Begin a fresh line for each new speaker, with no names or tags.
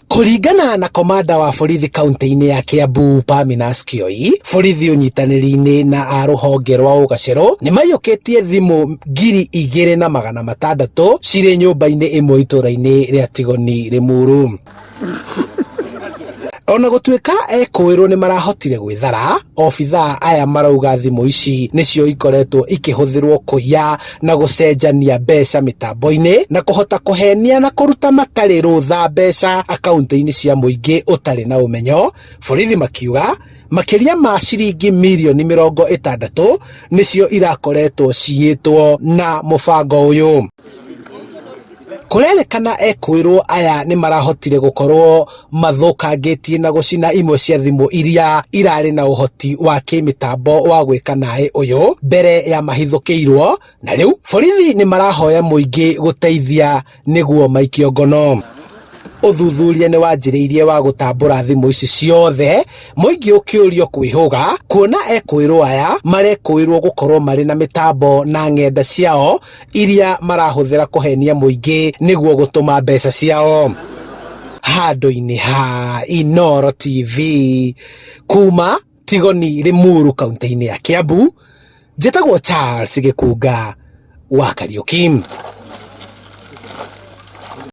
Kũringana na komanda wa borithi kaunti-inĩ ya Kiambu Parmenas Kioi, borithi ũnyitanĩri-inĩ na a rũhonge rwa ũgacerũ nĩ maiyũkĩtie thimũ 2600 cirĩ nyũmba-inĩ ĩmwe itũũra-inĩ rĩa Tigoni Limuru. Ona gũtuĩka ekũĩrwo nĩ marahotire gwĩthara, obithaa aya marauga thimũ ici nĩcio ikoretwo ikĩhũthĩrwo kũiya na gũcenjania mbeca mĩtambo-inĩ na kũhota kũhenia na kũruta matarĩ rũtha mbeca akaunti-inĩ cia mũingĩ ũtarĩ na ũmenyo, borithi makiuga makĩria ma ciringi mirioni 60 nĩcio irakoretwo ciyĩtwo na mũbango ũyũ. Kũrerĩkana ekũĩrwo aya nĩ marahotire gũkorwo mathũkangĩtie na gũcina imwe cia thimũ iria irarĩ na ũhoti wa kĩmĩtambo wa gwĩka naĩ ũyũ mbere ya mahithũkĩirwo, na rĩu borithi nĩ marahoya mũingĩ gũteithia nĩguo maikio ngono. Ũthuthuria nĩ wanjĩrĩirie wa gũtambũra thimũ ici ciothe, mũingĩ ũkĩũrio kwĩhũga kuona ekũĩrwo aya marekũĩrwo gũkorwo marĩ na mĩtambo na ng'enda ciao iria marahũthĩra kũhenia mũingĩ nĩguo gũtũma mbeca ciao. Handũ-inĩ ha Inooro TV kuma Tigoni Limuru kaunti-inĩ ya Kiambu, njĩtagwo Charles Gĩkunga wa Kariũki.